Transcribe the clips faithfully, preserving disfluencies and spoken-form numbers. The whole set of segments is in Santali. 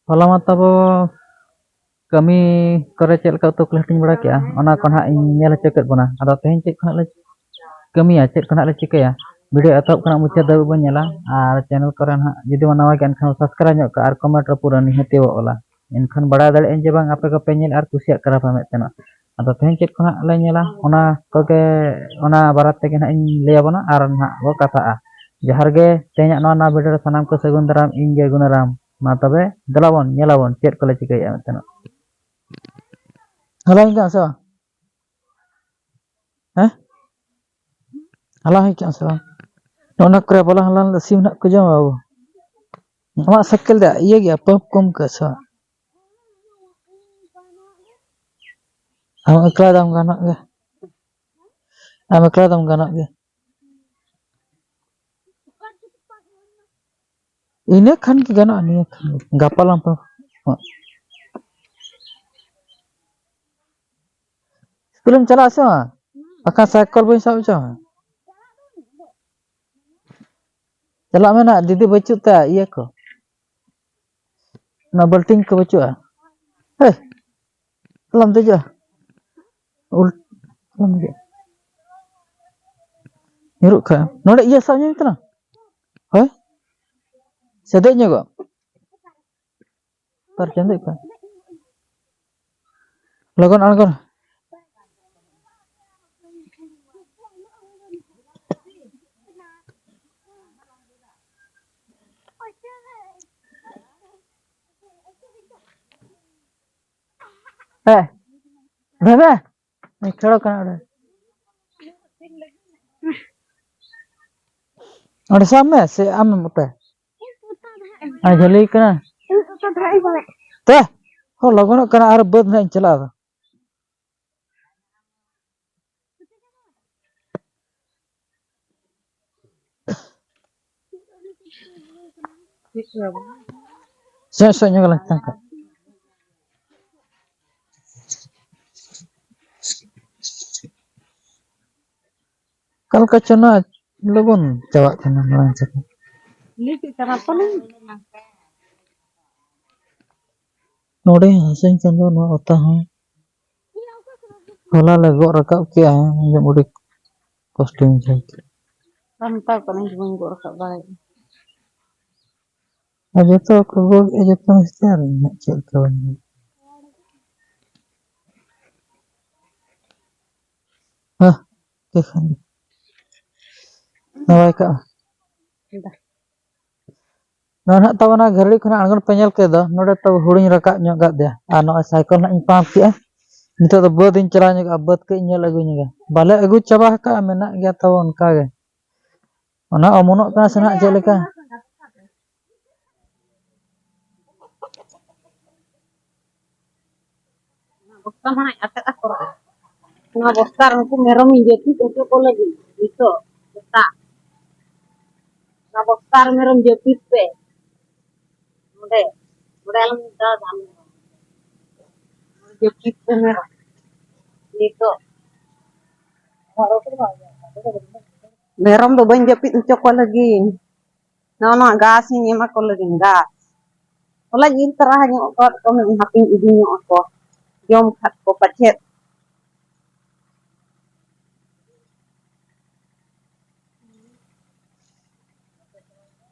ᱦᱚᱞᱟ ᱢᱟ ᱛᱟᱵᱚ ᱠᱟᱹᱢᱤ ᱠᱚᱨᱮ ᱪᱮᱫ ᱞᱮᱠᱟ ᱩᱛᱩ ᱠᱚᱞᱮ ᱦᱟᱹᱴᱤᱧ ᱵᱟᱲᱟ ᱠᱮᱜᱼᱟ, ᱚᱱᱟ ᱠᱚ ᱱᱟᱦᱟᱜ ᱤᱧ ᱧᱮᱞ ᱦᱚᱪᱚ ᱠᱮᱫ ᱵᱚᱱᱟ᱾ ᱟᱫᱚ ᱛᱮᱦᱮᱧ ᱪᱮᱫ ᱠᱚ ᱱᱟᱦᱟᱜ ᱞᱮ ᱠᱟᱹᱢᱤᱭᱟ, ᱪᱮᱫ ᱠᱚ ᱱᱟᱦᱟᱜ ᱞᱮ ᱪᱤᱠᱟᱹᱭᱟ, video ᱮᱛᱚᱦᱚᱵ ᱠᱷᱚᱱᱟᱜ ᱢᱩᱪᱟᱹᱫ ᱫᱷᱟᱹᱵᱤᱡ ᱵᱚᱱ ᱧᱮᱞᱟ᱾ ᱟᱨ channel ᱠᱚᱨᱮ ᱱᱟᱦᱟᱜ ᱡᱩᱫᱤ ᱵᱚᱱ ᱱᱟᱣᱟ ᱜᱮᱭᱟ, ᱮᱱᱠᱷᱟᱱ subscribe ᱧᱚᱜ ᱠᱟᱜᱼᱟ ᱟᱨ comment ᱨᱮ ᱯᱩᱨᱟᱹ ᱱᱤᱦᱟᱹᱛᱤ ᱚᱞᱟ᱾ ᱮᱱᱠᱷᱟᱱ ᱵᱟᱲᱟᱭ ᱫᱟᱲᱮᱭᱟᱜ ᱟᱹᱧ ᱡᱮ ᱵᱟᱝ ᱟᱯᱮ ᱠᱚᱯᱮ ᱧᱮᱞ ᱟᱨ ᱠᱩᱥᱤᱭᱟᱜ ᱠᱟᱱᱟ ᱯᱮ ᱢᱮᱱᱛᱮ ᱱᱟᱜ᱾ ᱟᱫᱚ ᱛᱮᱦᱮᱧ ᱪᱮᱫ ᱠᱚ ᱱᱟᱦᱟᱜ ᱞᱮ ᱧᱮᱞᱟ, ᱚᱱᱟ ᱠᱚᱜᱮ, ᱚᱱᱟ ᱵᱟᱨᱮ ᱛᱮᱜᱮ ᱱᱟᱦᱟᱜ ᱤᱧ ᱞᱟᱹᱭ ᱟᱵᱚᱱᱟ ᱟᱨ ᱱᱟᱦᱟᱜ ᱵᱚ ᱠᱟᱛᱷᱟᱜᱼᱟ᱾ ᱡᱚᱦᱟᱨ ᱜᱮ, ᱛᱮᱦᱮᱧᱟᱜ ᱱᱚᱣᱟ, ᱱᱚᱣᱟ video ᱨᱮ ᱥᱟᱱᱟᱢ ᱠᱚ ᱥᱟᱹᱜᱩᱱ ᱫᱟᱨᱟᱢ, ᱤᱧ ᱜᱮ ᱜᱩᱱᱟᱨᱟᱢ᱾ ᱢᱟ ᱛᱚᱵᱮ ᱫᱮᱞᱟ ᱵᱚᱱ ᱧᱮᱞᱟᱵᱚᱱ ᱪᱮᱫ ᱠᱚᱞᱮ ᱪᱤᱠᱟᱹᱭᱮᱫᱼᱟ ᱢᱮᱱᱛᱮ ᱱᱟᱜ᱾ ᱦᱟᱞᱟᱝ ᱠᱟᱜ ᱥᱮ ᱵᱟᱝ? ᱦᱮᱸ? ᱦᱟᱞᱟᱝ ᱦᱩᱭ ᱠᱟᱜ ᱥᱮ ᱵᱟᱝ? ᱚᱱᱟ ᱠᱚᱨᱮ ᱵᱟᱞᱟ ᱦᱟᱞᱟᱝ ᱞᱮᱫᱟ, ᱥᱤᱢ ᱱᱟᱜ ᱠᱚ ᱡᱚᱢᱟ ᱵᱟᱵᱩ᱾ ᱟᱢᱟᱜ ᱥᱟᱭᱠᱮᱞ ᱫᱚ ᱤᱭᱟᱹ ᱜᱮᱭᱟ, pump ᱠᱚᱢ ᱠᱟᱜ ᱥᱮ ᱵᱟᱝ? ᱟᱢ ᱮᱠᱞᱟ ᱫᱚᱢ ᱜᱟᱱᱚᱜ ᱜᱮᱭᱟ᱾ ᱟᱢ ᱮᱠᱞᱟ ᱫᱚᱢ ᱜᱟᱱᱚᱜ ᱜᱮᱭᱟ᱾ ᱤᱱᱟᱹ ᱠᱷᱟᱱ ᱜᱮ ᱜᱟᱱᱚᱜᱼᱟ, ᱱᱤᱭᱟᱹ ᱠᱷᱟᱱ ᱜᱮ᱾ ᱜᱟᱯᱟ ᱞᱟᱝ ᱯᱮ-, ᱥᱠᱩᱞᱮᱢ ᱪᱟᱞᱟᱜ ᱟᱥᱮ ᱵᱟᱝ? ᱵᱟᱠᱷᱟᱱ ᱥᱟᱭᱠᱮᱞ ᱵᱟᱹᱧ ᱥᱟᱵ ᱦᱚᱪᱚ ᱟᱢᱟ᱾ ᱪᱟᱞᱟᱜ ᱢᱮ ᱱᱟᱜ, ᱫᱤᱫᱤ ᱵᱟᱹᱪᱩᱜ ᱛᱟᱭᱟ, ᱤᱭᱟᱹ ᱠᱚ, ᱚᱱᱟ ᱵᱟᱹᱞᱴᱤᱱ ᱠᱚ ᱵᱟᱹᱪᱩᱜᱼᱟ᱾ ᱦᱮᱭ, ᱟᱞᱚᱢ ᱫᱮᱡᱚᱜᱼᱟ᱾ ᱩᱞ-, ᱟᱞᱚᱢ ᱫᱮᱡᱚᱜᱼᱟ᱾ ᱧᱩᱨᱩᱜ ᱠᱷᱟᱱ᱾ ᱱᱚᱰᱮ ᱤᱭᱟᱹ ᱥᱟᱵ ᱧᱟᱢ ᱠᱟᱱᱟ? ᱦᱳᱭ? ᱥᱮ ᱫᱮᱡ ᱧᱚᱜᱚᱜ? ᱯᱟᱨᱪᱟᱢ ᱫᱮᱡ ᱠᱟᱱᱟ? ᱞᱚᱜᱚᱱ ᱟᱬᱜᱚᱱ᱾ ᱦᱮᱸ, ᱵᱷᱮᱵᱮ᱾ ᱠᱷᱮᱲᱚ ᱠᱟᱱᱟ ᱚᱸᱰᱮ᱾ ᱚᱸᱰᱮ ᱥᱟᱵ ᱢᱮ, ᱥᱮ ᱟᱢᱮᱢ ᱚᱴᱟᱭᱟ? ᱟᱨ ᱡᱷᱟᱹᱞᱤ ᱠᱟᱱᱟ᱾ ᱛᱮ, ᱦᱚᱸ ᱞᱚᱜᱚᱱᱚᱜ ᱠᱟᱱᱟ, ᱟᱨ ᱵᱟᱹᱫᱽ ᱱᱟᱦᱟᱜ ᱤᱧ ᱪᱟᱞᱟᱜᱼᱟ᱾ ᱥᱮ, ᱥᱮ, ᱧᱮᱞ ᱞᱮᱱ ᱠᱷᱟᱱ᱾ ᱚᱠᱟ ᱞᱮᱠᱟ ᱪᱚ ᱱᱚᱣᱟ ᱞᱚᱜᱚᱱ ᱪᱟᱵᱟᱜ ᱠᱟᱱᱟ ᱱᱚᱣᱟ ᱪᱟᱵᱟ᱾ ᱞᱟᱹᱭ ᱠᱮᱫ ᱠᱟᱱᱟ ᱯᱟᱞᱮ᱾ ᱱᱚᱰᱮ ᱦᱟᱹᱥᱩᱧ ᱠᱟᱱ ᱫᱚ ᱱᱚᱣᱟ ᱚᱛᱟ ᱦᱚᱸ᱾ ᱦᱚᱞᱟ ᱞᱮ ᱜᱚᱜ ᱨᱟᱠᱟᱵ ᱠᱮᱜᱼᱟ, ᱟᱹᱰᱤ ᱠᱚᱥᱴᱚᱧ ᱵᱩᱡᱷᱟᱹᱣ ᱠᱮᱜᱼᱟ᱾ ᱵᱟᱢ ᱢᱮᱛᱟᱣ ᱠᱟᱹᱱᱟᱹᱧ ᱡᱮ ᱵᱟᱹᱧ ᱜᱚᱜ ᱨᱟᱠᱟᱵ ᱫᱟᱲᱮᱭᱟᱜᱼᱟ᱾ ᱟᱨ ᱡᱚᱛᱚ ᱠᱚ ᱜᱚᱜ ᱮᱫᱼᱟ, ᱡᱚᱛᱚ ᱦᱚᱸ ᱪᱮᱫ ᱞᱮᱠᱟ ᱵᱟᱹᱧ ᱜᱚᱜ? ᱦᱮᱸ, ᱪᱮᱫ ᱠᱷᱟᱱ ᱜᱮ᱾ ᱱᱟᱯᱟᱭ ᱠᱟᱜᱼᱟ᱾ ᱱᱚᱣᱟ ᱱᱟᱦᱟᱜ ᱛᱟᱵᱚᱱᱟ ᱜᱷᱟᱹᱨᱲᱤ ᱠᱷᱚᱱᱟᱜ ᱟᱬᱜᱚᱱ ᱯᱮ ᱧᱮᱞ ᱠᱮᱫ ᱫᱚ, ᱱᱚᱰᱮ ᱛᱚ ᱦᱩᱲᱩᱧ ᱨᱟᱠᱟᱵ ᱧᱚᱜ ᱠᱟᱫ ᱫᱮᱭᱟ, ᱟᱨ ᱱᱚᱜᱼᱚᱭ ᱥᱟᱭᱠᱮᱞ ᱱᱟᱦᱟᱜ ᱤᱧ ᱯᱟᱢᱯ ᱠᱮᱜᱼᱟ᱾ ᱱᱤᱛᱚᱜ ᱫᱚ ᱵᱟᱹᱫᱽ ᱤᱧ ᱪᱟᱞᱟᱣ ᱧᱚᱜᱚᱜᱼᱟ, ᱵᱟᱹᱫᱽ ᱠᱟᱹᱡ ᱤᱧ ᱧᱮᱞ ᱟᱹᱜᱩ ᱧᱚᱜᱟ᱾ ᱵᱟᱞᱮ ᱟᱹᱜᱩ ᱪᱟᱵᱟ ᱟᱠᱟᱫᱼᱟ, ᱢᱮᱱᱟᱜ ᱜᱮᱭᱟ ᱛᱟᱵᱚ ᱚᱱᱠᱟ ᱜᱮ᱾ ᱚᱱᱟ ᱚᱢᱚᱱᱚᱜ ᱠᱟᱱᱟ ᱥᱮ ᱱᱟᱦᱟᱜ ᱪᱮᱫ ᱞᱮᱠᱟ? ᱵᱚᱥᱛᱟ ᱢᱟ ᱟᱴᱮᱫ ᱟᱠᱚ᱾ ᱱᱚᱣᱟ ᱵᱚᱥᱛᱟ ᱨᱮ ᱩᱱᱠᱩ ᱢᱮᱨᱚᱢᱤᱧ ᱡᱟᱹᱯᱤᱫ ᱦᱚᱪᱚ ᱠᱚ ᱞᱟᱹᱜᱤᱫ ᱱᱤᱛᱚᱜ ᱥᱮᱛᱟᱜ᱾ ᱚᱱᱟ ᱵᱚᱥᱛᱟ ᱨᱮ ᱢᱮᱨᱚᱢ ᱡᱟᱹᱯᱤᱫ ᱯᱮ᱾ ᱱᱚᱰᱮ, ᱱᱚᱰᱮ ᱟᱞᱚᱢ ᱫᱟᱬᱟ ᱫᱟᱬᱟᱱ᱾ ᱡᱟᱹᱯᱤᱫ ᱯᱮ ᱢᱮᱨᱚᱢ᱾ ᱱᱤᱛᱚᱜ᱾ ᱢᱮᱨᱚᱢ ᱫᱚ ᱵᱟᱹᱧ ᱡᱟᱹᱯᱤᱫ ᱦᱚᱪᱚ ᱠᱚ ᱞᱟᱹᱜᱤᱫ᱾ ᱱᱚᱜᱼᱚ ᱱᱚᱣᱟ ᱜᱷᱟᱥ ᱤᱧ ᱮᱢᱟ ᱠᱚ ᱞᱟᱹᱜᱤᱫ, ᱜᱷᱟᱥ᱾ ᱦᱚᱞᱟᱧ ᱤᱨ ᱛᱟᱨᱟ ᱧᱚᱜ ᱟᱠᱟᱫ ᱠᱚᱣᱟ, ᱦᱟᱯᱮᱧ ᱤᱫᱤ ᱧᱚᱜ ᱟᱠᱚᱣᱟ᱾ ᱡᱚᱢ ᱠᱷᱟᱫ ᱠᱚ ᱯᱟᱪᱮᱫ᱾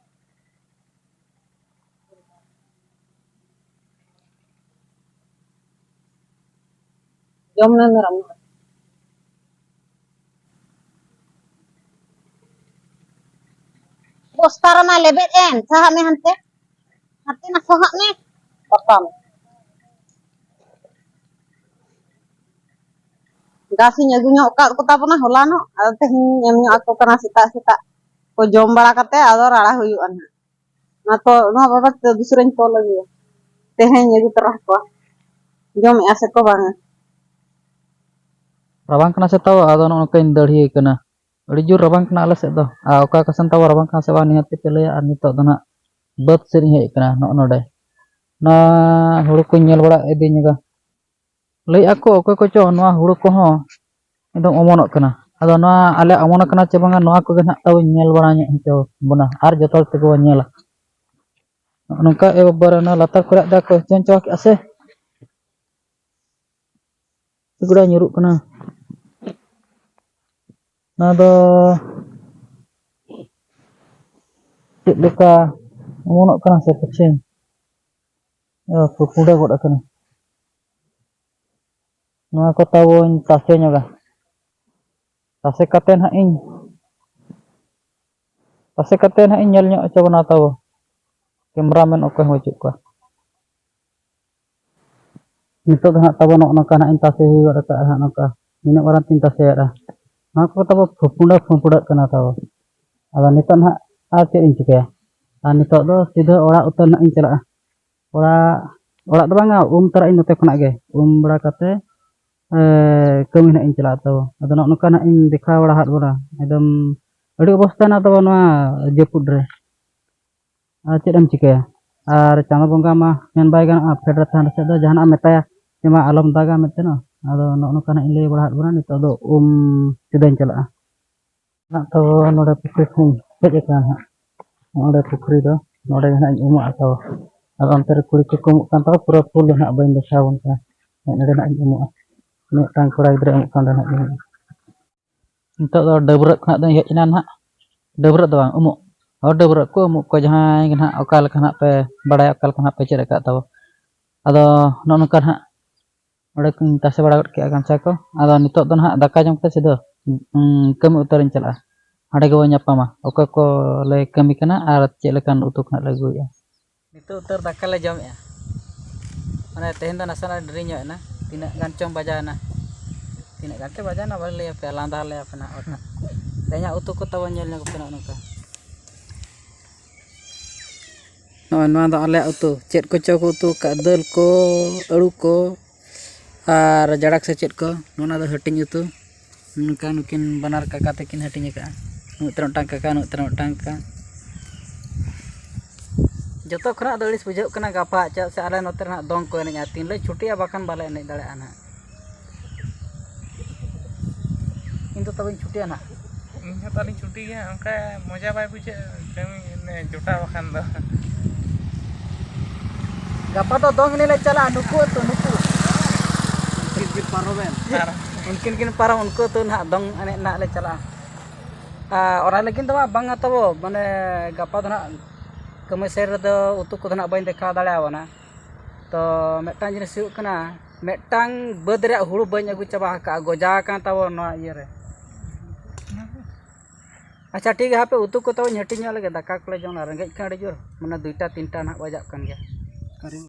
ᱡᱚᱢ ᱢᱮ ᱢᱮᱨᱚᱢ᱾ ᱵᱚᱥᱛᱟ ᱨᱮᱢᱟ ᱞᱮᱵᱮᱫ ᱮᱱ, ᱥᱟᱦᱟᱜ ᱢᱮ ᱦᱟᱱᱛᱮ᱾ ᱦᱟᱱᱛᱮ ᱱᱟ ᱥᱟᱦᱟᱜ ᱢᱮ᱾ ᱯᱟᱛᱟᱢ᱾ ᱜᱷᱟᱥ ᱤᱧ ᱟᱹᱜᱩ ᱧᱚᱜ ᱟᱠᱟᱫ ᱠᱚ ᱛᱟᱵᱚᱱᱟ ᱦᱚᱞᱟᱱᱚᱜ, ᱟᱫᱚ ᱛᱮᱦᱮᱧ ᱮᱢ ᱧᱚᱜ ᱟᱠᱚ ᱠᱟᱱᱟ ᱥᱮᱛᱟᱜ ᱥᱮᱛᱟᱜ᱾ ᱠᱚ ᱡᱚᱢ ᱵᱟᱲᱟ ᱠᱟᱛᱮ ᱟᱫᱚ ᱨᱟᱲᱟ ᱦᱩᱭᱩᱜᱼᱟ ᱱᱟᱦᱟᱜ᱾ ᱚᱱᱟ ᱛᱚ, ᱱᱚᱣᱟ ᱵᱟᱵᱚᱫ ᱛᱮ ᱫᱩᱥᱨᱟᱧ ᱠᱚᱞ ᱟᱹᱜᱩᱭᱟ᱾ ᱛᱮᱦᱮᱧ ᱟᱹᱜᱩ ᱛᱚᱨᱟ ᱠᱚᱣᱟ᱾ ᱡᱚᱢᱮᱜᱼᱟ ᱥᱮ ᱠᱚ ᱵᱟᱝᱟ? ᱨᱟᱵᱟᱝ ᱠᱟᱱᱟ ᱥᱮ ᱛᱟᱣ, ᱟᱫᱚ ᱱᱚᱜᱼᱚ ᱱᱚᱝᱠᱟᱧ ᱫᱟᱹᱲᱦᱤᱭᱟᱹ ᱠᱟᱱᱟ᱾ ᱟᱹᱰᱤ ᱡᱳᱨ ᱨᱟᱵᱟᱝ ᱠᱟᱱᱟ ᱟᱞᱮ ᱥᱮᱫ ᱫᱚ᱾ ᱟᱨ ᱚᱠᱟ ᱠᱚ ᱥᱮᱱ ᱛᱟᱵᱚ ᱨᱟᱵᱟᱝ ᱠᱟᱱᱟ ᱥᱮ ᱵᱟᱝ, ᱱᱤᱦᱟᱹᱛ ᱜᱮᱯᱮ ᱞᱟᱹᱭᱟ᱾ ᱟᱨ ᱱᱤᱛᱚᱜ ᱫᱚ ᱱᱟᱦᱟᱜ ᱵᱟᱹᱫᱽ ᱥᱮᱫ ᱤᱧ ᱦᱮᱡ ᱟᱠᱟᱱᱟ, ᱱᱚᱜᱼᱚ ᱱᱚᱰᱮ᱾ ᱱᱚᱣᱟ ᱦᱩᱲᱩ ᱠᱚᱧ ᱧᱮᱞ ᱵᱟᱲᱟ ᱤᱫᱤ ᱧᱚᱜᱟ᱾ ᱞᱟᱹᱭᱮᱫᱼᱟ ᱠᱚ ᱚᱠᱚᱭ ᱠᱚᱪᱚ ᱱᱚᱣᱟ ᱦᱩᱲᱩ ᱠᱚᱦᱚᱸ ᱮᱠᱫᱚᱢ ᱚᱢᱚᱱᱚᱜ ᱠᱟᱱᱟ᱾ ᱟᱫᱚ ᱱᱚᱣᱟ ᱟᱞᱮ ᱚᱢᱚᱱ ᱟᱠᱟᱱᱟ ᱪᱮ ᱵᱟᱝᱟ, ᱱᱚᱣᱟ ᱠᱚᱜᱮ ᱱᱟᱦᱟᱜ ᱛᱟᱵᱚ ᱧᱮᱞ ᱵᱟᱲᱟ ᱧᱚᱜ ᱦᱚᱪᱚ ᱵᱚᱱᱟ ᱟᱨ ᱡᱚᱛᱚ ᱦᱚᱲ ᱛᱮᱜᱮ ᱵᱚᱱ ᱧᱮᱞᱟ᱾ ᱱᱚᱜᱼᱚ ᱱᱚᱝᱠᱟ ᱮ ᱵᱟᱵᱟ ᱨᱮ, ᱚᱱᱟ ᱞᱟᱛᱟᱨ ᱠᱚᱨᱮ ᱫᱟᱜ ᱠᱚ ᱪᱮᱧᱡᱽ ᱪᱟᱵᱟ ᱠᱮᱫᱼᱟ ᱥᱮ? ᱜᱚᱲᱟ ᱧᱩᱨᱩᱜ ᱠᱟᱱᱟ᱾ ᱱᱚᱣᱟ ᱫᱚ ᱪᱮᱫ ᱞᱮᱠᱟ ᱚᱢᱚᱱᱚᱜ ᱠᱟᱱᱟ ᱥᱮ ᱯᱟᱪᱷᱮ? ᱚ, ᱯᱩ-, ᱯᱩᱸᱰᱟᱹ ᱜᱚᱫ ᱟᱠᱟᱱᱟ᱾ ᱱᱚᱣᱟ ᱠᱚ ᱛᱟᱵᱚᱧ ᱛᱟᱥᱮ ᱧᱚᱜᱟ᱾ ᱛᱟᱥᱮ ᱠᱟᱛᱮ ᱱᱟᱦᱟᱜ ᱤᱧ, ᱛᱟᱥᱮ ᱠᱟᱛᱮ ᱱᱟᱦᱟᱜ ᱤᱧ ᱧᱮᱞ ᱧᱚᱜ ᱦᱚᱪᱚ ᱵᱚᱱᱟ ᱛᱟᱵᱚ᱾ ᱠᱮᱢᱨᱟᱢᱮᱱ ᱚᱠᱚᱭ ᱦᱚᱸ ᱵᱟᱹᱪᱩᱜ ᱠᱚᱣᱟ᱾ ᱱᱤᱛᱚᱜ ᱫᱚ ᱦᱟᱸᱜ ᱛᱟᱵᱚ ᱱᱚᱜᱼᱚ ᱱᱚᱝᱠᱟ ᱦᱟᱸᱜ ᱤᱧ ᱛᱟᱥᱮ ᱦᱩᱭ ᱜᱚᱫ ᱟᱠᱟᱫᱼᱟ ᱦᱟᱸᱜ ᱱᱚᱝᱠᱟ᱾ ᱱᱤᱱᱟᱹᱜ ᱢᱟᱨᱟᱝ ᱛᱤᱧ ᱛᱟᱥᱮᱭᱟᱜᱼᱟ᱾ ᱱᱚᱣᱟ ᱠᱚ ᱛᱟᱵᱚ ᱯᱷᱩ-, ᱯᱷᱩᱸᱰᱟᱹᱜ ᱠᱟᱱᱟ ᱛᱟᱵᱚ᱾ ᱟᱫᱚ ᱱᱤᱛᱚᱜ ᱱᱟᱦᱟᱜ ᱟᱨ ᱪᱮᱫ ᱤᱧ ᱪᱤᱠᱟᱹᱭᱟ? ᱟᱨ ᱱᱤᱛᱚᱜ ᱫᱚ ᱥᱤᱫᱷᱟᱹ ᱚᱲᱟᱜ ᱩᱛᱟᱹᱨ ᱱᱟᱦᱟᱜ ᱤᱧ ᱪᱟᱞᱟᱜᱼᱟ᱾ ᱚᱲᱟᱜ, ᱚᱲᱟᱜ ᱫᱚ ᱵᱟᱝᱟ, ᱩᱢ ᱛᱚᱨᱟᱜ ᱤᱧ ᱱᱚᱛᱮ ᱠᱷᱚᱱᱟᱜ ᱜᱮ᱾ ᱩᱢ ᱵᱟᱲᱟ ᱠᱟᱛᱮ, ᱮ, ᱠᱟᱹᱢᱤ ᱱᱟᱦᱟᱜ ᱤᱧ ᱪᱟᱞᱟᱜᱼᱟ ᱛᱟᱵᱚ᱾ ᱟᱫᱚ ᱱᱚᱜᱼᱚ ᱱᱚᱝᱠᱟ ᱱᱟᱦᱟᱜ ᱤᱧ ᱫᱮᱠᱷᱟᱣ ᱵᱟᱲᱟ ᱦᱟᱫ ᱵᱚᱱᱟ᱾ ᱮᱠᱫᱚᱢ ᱟᱹᱰᱤ ᱚᱵᱚᱥᱛᱟ ᱦᱮᱱᱟᱜ ᱛᱟᱵᱚ ᱱᱚᱣᱟ ᱡᱟᱹᱯᱩᱫ ᱨᱮ᱾ ᱟᱨ ᱪᱮᱫ ᱮᱢ ᱪᱤᱠᱟᱹᱭᱟ? ᱟᱨ ᱪᱟᱸᱫᱚ ᱵᱚᱸᱜᱟ ᱢᱟ ᱢᱮᱱ ᱵᱟᱭ ᱜᱟᱱᱚᱜᱼᱟ, ᱯᱷᱮᱰ ᱨᱮ ᱛᱟᱦᱮᱱ ᱥᱮᱫ ᱫᱚ ᱡᱟᱦᱟᱱᱟᱜ ᱮᱢ ᱢᱮᱛᱟᱭᱟ ᱡᱮ, "ᱢᱟ ᱟᱞᱚᱢ ᱫᱟᱜᱟ" ᱢᱮᱱᱛᱮ ᱱᱚ᱾ ᱟᱫᱚ ᱱᱚᱜᱼᱚ ᱱᱚᱝᱠᱟ ᱱᱟᱜ ᱤᱧ ᱞᱟᱹᱭ ᱵᱟᱲᱟ ᱟᱫ ᱵᱚᱱᱟ, ᱱᱤᱛᱚᱜ ᱫᱚ ᱩᱢ ᱥᱤᱫᱷᱟᱹᱧ ᱪᱟᱞᱟᱜᱼᱟ᱾ ᱱᱟᱜ ᱛᱚ ᱱᱚᱰᱮ ᱯᱩᱠᱷᱨᱤ ᱠᱷᱚᱱ ᱦᱮᱡ ᱟᱠᱟᱱᱟ ᱦᱟᱸᱜ᱾ ᱱᱚᱰᱮ ᱯᱩᱠᱷᱨᱤ ᱫᱚ, ᱱᱚᱰᱮ ᱜᱮ ᱱᱟᱜ ᱤᱧ ᱩᱢᱩᱜᱼᱟ ᱛᱚ᱾ ᱟᱫᱚ ᱚᱱᱛᱮ ᱨᱮ ᱠᱩᱲᱤ ᱠᱚᱠᱚ ᱩᱢᱩᱜ ᱠᱟᱱ ᱛᱟᱵᱚ, ᱯᱩᱨᱟᱹ ᱯᱷᱩᱞ ᱫᱚ ᱱᱟᱜ ᱵᱟᱹᱧ ᱫᱮᱠᱷᱟᱣ ᱟᱵᱚᱱ ᱠᱟᱱᱟ᱾ ᱱᱚᱰᱮ ᱱᱟᱜ ᱤᱧ ᱩᱢᱩᱜᱼᱟ᱾ ᱢᱤᱫᱴᱟᱝ ᱠᱚᱲᱟ ᱜᱤᱫᱽᱨᱟᱹ ᱩᱢᱩᱜ ᱠᱟᱱ ᱨᱮ ᱱᱟᱜ ᱤᱧ ᱩᱢᱩᱜᱼᱟ᱾ ᱱᱤᱛᱚᱜ ᱫᱚ ᱰᱟᱹᱵᱽᱨᱟᱹᱜ ᱠᱷᱚᱱᱟᱜ ᱫᱚᱧ ᱦᱮᱡ ᱮᱱᱟ ᱱᱟᱦᱟᱜ᱾ ᱰᱟᱹᱵᱽᱨᱟᱹᱜ ᱫᱚ ᱵᱟᱝ, ᱩᱢᱩᱜ᱾ ᱦᱚᱲ ᱰᱟᱹᱵᱽᱨᱟᱹᱜ ᱠᱚ ᱩᱢᱩᱜ ᱠᱚ, ᱡᱟᱦᱟᱸᱭ ᱜᱮ ᱱᱟᱦᱟᱜ ᱚᱠᱟ ᱞᱮᱠᱟ ᱱᱟᱦᱟᱜ ᱯᱮ ᱵᱟᱲᱟᱭᱟ, ᱚᱠᱟ ᱞᱮᱠᱟ ᱱᱟᱦᱟᱜ ᱯᱮ ᱪᱮᱫ ᱟᱠᱟᱫ ᱛᱟᱵᱚ᱾ ᱟᱫᱚ ᱱᱚᱜᱼᱚ ᱱᱚᱝᱠᱟ ᱱᱟᱦᱟᱜ ᱚᱸᱰᱮ ᱠᱚᱧ ᱛᱟᱥᱮ ᱵᱟᱲᱟ ᱜᱚᱫ ᱠᱮᱜᱼᱟ ᱜᱟᱢᱪᱷᱟ ᱠᱚ᱾ ᱟᱫᱚ ᱱᱤᱛᱚᱜ ᱫᱚ ᱱᱟᱦᱟᱜ ᱫᱟᱠᱟ ᱡᱚᱢ ᱠᱟᱛᱮ ᱥᱤᱫᱷᱟᱹ, ᱩᱸ, ᱠᱟᱹᱢᱤ ᱩᱛᱟᱹᱨᱤᱧ ᱪᱟᱞᱟᱜᱼᱟ᱾ ᱦᱟᱸᱰᱮ ᱜᱮᱵᱚᱱ ᱧᱟᱯᱟᱢᱟ, ᱚᱠᱚᱭ ᱠᱚ ᱞᱮ ᱠᱟᱹᱢᱤ ᱠᱟᱱᱟ ᱟᱨ ᱪᱮᱫ ᱞᱮᱠᱟᱱ ᱩᱛᱩ ᱠᱚ ᱱᱟᱦᱟᱜ ᱞᱮ ᱟᱹᱜᱩᱭᱮᱫᱼᱟ᱾ ᱱᱤᱛᱚᱜ ᱩᱛᱟᱹᱨ ᱫᱟᱠᱟ ᱞᱮ ᱡᱚᱢᱮᱜᱼᱟ᱾ ᱢᱟᱱᱮ ᱛᱮᱦᱮᱧ ᱫᱚ ᱱᱟᱥᱮᱱᱟᱜ ᱰᱮᱨᱤ ᱧᱚᱜ ᱮᱱᱟ᱾ ᱛᱤᱱᱟᱹᱜ ᱜᱟᱱ ᱪᱚᱝ ᱵᱟᱡᱟᱣ ᱮᱱᱟ? ᱛᱤᱱᱟᱹᱜ ᱜᱟᱱ ᱪᱚᱝ ᱵᱟᱡᱟᱣ ᱮᱱᱟ ᱵᱟᱹᱧ ᱞᱟᱹᱭ ᱟᱯᱮᱭᱟ, ᱞᱟᱸᱫᱟ ᱞᱮ ᱟᱯᱮ ᱱᱟᱦᱟᱜ ᱵᱟᱠᱷᱟᱱ᱾ ᱛᱮᱦᱮᱧᱟᱜ ᱩᱛᱩ ᱠᱚ ᱛᱟᱵᱚᱱ ᱧᱮᱞ ᱧᱚᱜ ᱯᱮ ᱱᱚᱜᱼᱚ ᱱᱚᱝᱠᱟ᱾ ᱱᱚᱜᱼᱚᱭ ᱱᱚᱣᱟ ᱫᱚ ᱟᱞᱮᱭᱟᱜ ᱩᱛᱩ᱾ ᱪᱮᱫ ᱠᱚᱪᱚ ᱠᱚ ᱩᱛᱩ ᱟᱠᱟᱫ, ᱫᱟᱹᱞ ᱠᱚ, ᱟᱹᱲᱩ ᱠᱚ, ᱟᱨ ᱡᱟᱲᱟᱠ ᱥᱮ ᱪᱮᱫ ᱠᱚ᱾ ᱱᱚᱣᱟ ᱫᱚ ᱦᱟᱹᱴᱤᱧ ᱩᱛᱩ᱾ ᱱᱚᱝᱠᱟ ᱱᱩᱠᱤᱱ ᱵᱟᱱᱟᱨ ᱠᱟᱠᱟ ᱛᱟᱹᱠᱤᱱ ᱦᱟᱹᱴᱤᱧ ᱟᱠᱟᱫᱼᱟ᱾ ᱱᱩᱭ ᱛᱮ ᱢᱤᱫᱴᱟᱝ ᱠᱟᱠᱟ, ᱱᱩᱭ ᱛᱮ ᱢᱤᱫᱴᱟᱝ ᱠᱟᱠᱟ᱾ ᱡᱚᱛᱚ ᱠᱷᱚᱱᱟᱜ ᱫᱚ ᱟᱹᱲᱤᱥ ᱵᱩᱡᱷᱟᱹᱜ ᱠᱟᱱᱟ ᱜᱟᱯᱟ, ᱪᱮᱫᱟᱜ ᱥᱮ ᱟᱞᱮ ᱱᱚᱛᱮ ᱨᱮ ᱱᱟᱦᱟᱜ ᱫᱚᱝ ᱠᱚ ᱮᱱᱮᱡᱼᱟ᱾ ᱛᱤᱱ ᱞᱮ ᱪᱷᱩᱴᱤᱜᱼᱟ, ᱵᱟᱠᱷᱟᱱ ᱵᱟᱞᱮ ᱮᱱᱮᱡ ᱫᱟᱲᱮᱭᱟᱜᱼᱟ ᱱᱟᱦᱟᱜ᱾ ᱤᱧ ᱫᱚ ᱛᱚᱵᱮᱧ ᱪᱷᱩᱴᱤᱜᱼᱟ ᱱᱟᱦᱟᱜ᱾ ᱤᱧ ᱦᱚᱸ ᱛᱟᱞᱤᱧ ᱪᱷᱩᱴᱤ ᱜᱮᱭᱟ, ᱚᱱᱠᱟ ᱢᱚᱡᱟ ᱵᱟᱭ ᱵᱩᱡᱷᱟᱹᱜᱼᱟ ᱠᱟᱹᱢᱤ, ᱢᱟᱱᱮ, ᱡᱚᱴᱟᱣ ᱵᱟᱠᱷᱟᱱ ᱫᱚ᱾ ᱜᱟᱯᱟ ᱫᱚ ᱫᱚᱝ ᱮᱱᱮᱡ ᱞᱮ ᱪᱟᱞᱟᱜᱼᱟ, ᱱᱩᱠᱩ ᱟᱹᱛᱩ, ᱱᱩᱠᱩ᱾ ᱩᱱᱠᱤᱱ ᱠᱤᱱ ᱯᱟᱨᱚᱢ, ᱩᱱᱠᱩ ᱟᱹᱛᱩ ᱱᱟᱦᱟᱜ ᱫᱚᱝ ᱮᱱᱮᱡ ᱱᱟᱦᱟᱜ ᱞᱮ ᱪᱟᱞᱟᱜᱼᱟ᱾ ᱟᱨ ᱚᱱᱟ ᱞᱟᱹᱜᱤᱫ ᱫᱚ ᱦᱟᱸᱜ ᱵᱟᱝᱟ ᱛᱟᱵᱚ, ᱢᱟᱱᱮ ᱜᱟᱯᱟ ᱫᱚ ᱦᱟᱸᱜ ᱠᱟᱹᱢᱤ ᱥᱮᱫ ᱨᱮᱫᱚ ᱩᱛᱩ ᱠᱚᱫᱚ ᱦᱟᱸᱜ ᱵᱟᱹᱧ ᱫᱮᱠᱷᱟᱣ ᱫᱟᱲᱮᱭᱟᱵᱚᱱᱟ᱾ ᱛᱚ ᱢᱤᱫᱴᱟᱝ ᱡᱤᱱᱤᱥ ᱦᱩᱭᱩᱜ ᱠᱟᱱᱟ, ᱢᱤᱫᱴᱟᱝ ᱵᱟᱹᱫᱽ ᱨᱮᱭᱟᱜ ᱦᱩᱲᱩ ᱵᱟᱹᱧ ᱟᱹᱜᱩ ᱪᱟᱵᱟ ᱟᱠᱟᱫᱼᱟ, ᱜᱚᱡᱟ ᱟᱠᱟᱱ ᱛᱟᱵᱚ ᱱᱚᱣᱟ ᱤᱭᱟᱹ ᱨᱮ᱾ ᱟᱪᱪᱷᱟ ᱴᱷᱤᱠ ᱜᱮᱭᱟ, ᱦᱟᱯᱮ ᱩᱛᱩ ᱠᱚ ᱛᱟᱵᱚᱧ ᱦᱟᱹᱴᱤᱧ ᱧᱚᱜ ᱞᱮᱜᱮ, ᱫᱟᱠᱟ ᱠᱚᱞᱮ ᱡᱚᱢᱟ, ᱨᱮᱸᱜᱮᱡ ᱠᱟᱱᱟ ᱟᱹᱰᱤ ᱡᱳᱨ, ᱢᱟᱱᱮ ᱫᱩᱭᱴᱟ ᱛᱤᱱᱴᱟ ᱱᱟᱦᱟᱜ ᱵᱟᱡᱟᱜ ᱠᱟᱱ ᱜᱮᱭᱟ᱾